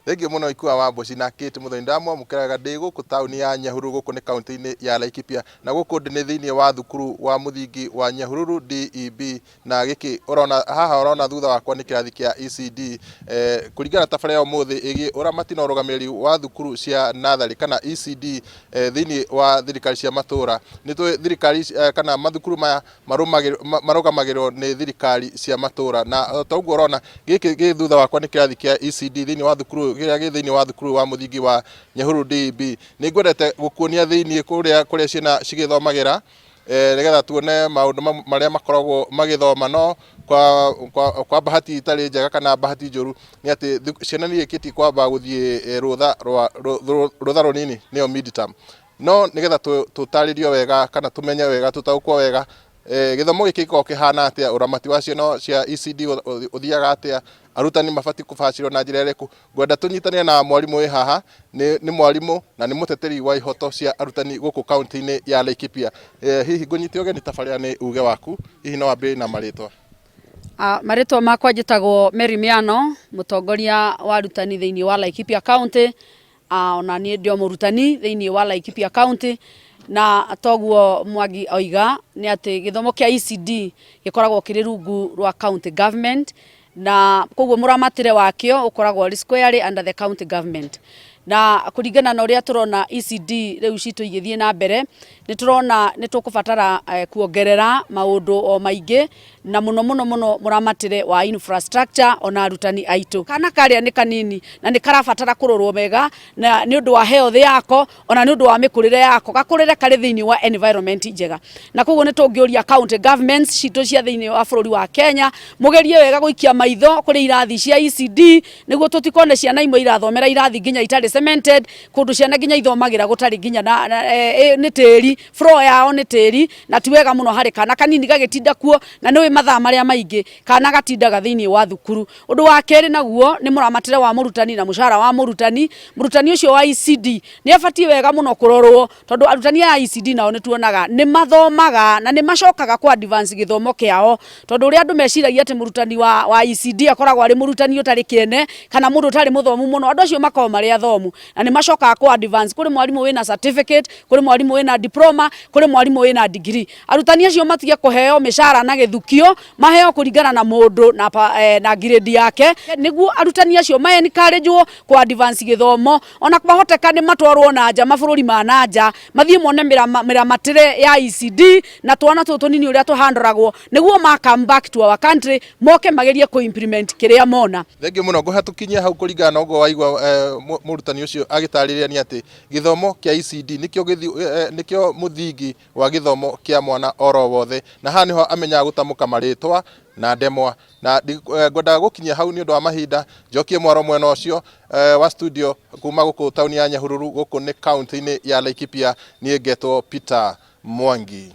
Thengiũ mũno Ikua wa Mboci na Kate Muthoni. Ndamwamũkĩraga ndĩ gũkũ taũni ya Nyahururu, gũkũ nĩ kaũntĩ-inĩ ya Laikipia, na gũkũ ndĩ nĩ thĩinĩ wa thukuru wa mũthingi wa Nyahururu DEB, na gĩkĩ ũrona haha ũrona thutha wakwa nĩ kĩrathi kĩa ECD. Kũringana na tabarĩra ya ũmũthĩ ĩgiĩ ũramati na ũrũgamĩrĩri wa thukuru cia natharĩ kana ECD thĩinĩ wa thirikari cia matũra. Nĩ tũĩ thirikari kana mathukuru maya marũgamagĩrĩrwo nĩ thirikari cia matũra, na o ta ũguo ũrona gĩkĩ gĩ thutha wakwa nĩ kĩrathi kĩa ECD thĩinĩ wa thukuru kĩrĩa gĩ thĩinĩ wa thukuru wa mũthingi wa Nyahururu DEB. Nĩ ngwendete gũkuonia thĩinĩ kũrĩa kũrĩa ciana cigĩthomagĩra nĩgetha tuone maũndũ marĩa makoragwo magĩthoma, no kwa, kwa, kwa bahati itarĩ njega kana bahati njũru nĩ atĩ ciana nĩ irĩkĩtie kwamba gũthiĩ rũtha rwa rũtha rũnini nĩyo midterm. No nĩgetha tũtarĩrio wega kana tũmenye wega tũtaũkwo wega gĩthomo gĩkĩ gĩkoragwo kĩhana atĩa, ũramati wa ciana cia ECD ũthiaga atĩa, arutani mabatiĩ kũbacĩrĩrwo na njĩra ĩrĩkũ, ngwenda tũnyitane na mwarimũ wĩ haha, nĩ mwarimũ na nĩ mũteteri wa ihoto cia arutani gũkũ kaũntĩ-inĩ ya Laikipia. Hihi ngũnyite ũgeni tabarĩra nĩ uge waku, hihi no wambĩrĩrie na marĩtwa? Marĩtwa makwa njĩtagwo Mary Miano, mũtongoria wa arutani thĩinĩ wa Laikipia County. Ona niĩ ndĩ o mũrutani thĩinĩ wa Laikipia County, na toguo Mwangi oiga nĩ atĩ gĩthomo kĩa ECD gĩkoragwo kĩrĩ rungu rwa county government, na koguo mũramatĩre wakĩo ũkoragwo ũrĩ squarely under the county government. Na kũringana na ũrĩa tũrona ECD rĩu citũ igĩthiĩ na mbere, nĩ tũrona nĩ tũkũbatara kuongerera maũndũ o maingĩ, na mũno mũno mũno mũramatĩre wa infrastructure ona arutani aitũ. Kana karĩa nĩ kanini na nĩ karabatara kũrorwo wega na nĩ ũndũ wa health yako ona nĩ ũndũ wa mĩkũrĩre yako, gakũrĩre karĩ thĩinĩ wa environment njega. Na koguo nĩ tũngĩũria county governments citũ cia thĩinĩ wa bũrũri wa Kenya, mũgerie wega gũikia maitho kũrĩ irathi cia ECD nĩguo tũtikone ciana imwe irathomera irathi nginya itarĩ cemented, kũndũ ciana nginya ithomagĩra gũtarĩ nginya na nĩ tĩri, floor yao nĩ tĩri, na ti wega mũno harĩ kana kanini gagĩtinda kuo, na nĩũĩ mathaa marĩa maingĩ kana gatindaga thĩinĩ wa thukuru. Ũndũ wa kerĩ naguo nĩ mũramatĩre wa mũrutani na mũcara wa mũrutani. Mũrutani ũcio wa ECD nĩ abatiĩ wega mũno kũrorwo, tondũ arutani aya a ECD nao nĩ tuonaga nĩ mathomaga na nĩ macokaga kũ advance gĩthomo kĩao, tondũ ũrĩa andũ meciragia atĩ mũrutani wa ECD akoragwo arĩ mũrutani ũtarĩ kĩene kana mũndũ ũtarĩ mũthomu mũno, andũ acio makoragwo marĩ athomu na nĩ macokaga kũ advance. Kũrĩ mwarimũ wĩna certificate, kũrĩ mwarimũ wĩna diploma, kũrĩ mwarimũ wĩna degree. Arutani acio matige kũheo mĩcara na gĩthukio, maheo kũringana na mũndũ na grade yake, nĩguo arutani acio ma encourage kũ advance gĩthomo, ona kwahoteka nĩ matwarwo na nja, mabũrũri ma na nja, mathiĩ mone mĩramatĩre ya ECD na twana tũtũ tũnini ũrĩa tũhandoragwo, nĩguo ma come back to our country, moke magerie kũ implement kĩrĩa mona. Thengiũ mũno, ngũhatũkinyia hau kũringana na ũguo waigua mũrutani ũcio agĩtarĩria nĩ atĩ gĩthomo kĩa ECD nĩkĩo mũthingi wa gĩthomo kĩa mwana oro wothe, na haha nĩho amenyaga gũtamũka marĩtwa na ndemwa. Na ngwendaga gũkinyia hau nĩ ũndũ wa mahinda, njokie mwaro mwena ũcio wa studio kuma gũkũ taũni ya Nyahururu, gũkũ nĩ kaũntĩ-inĩ ya Laikipia. Niĩ ngetwo Peter Mwangi.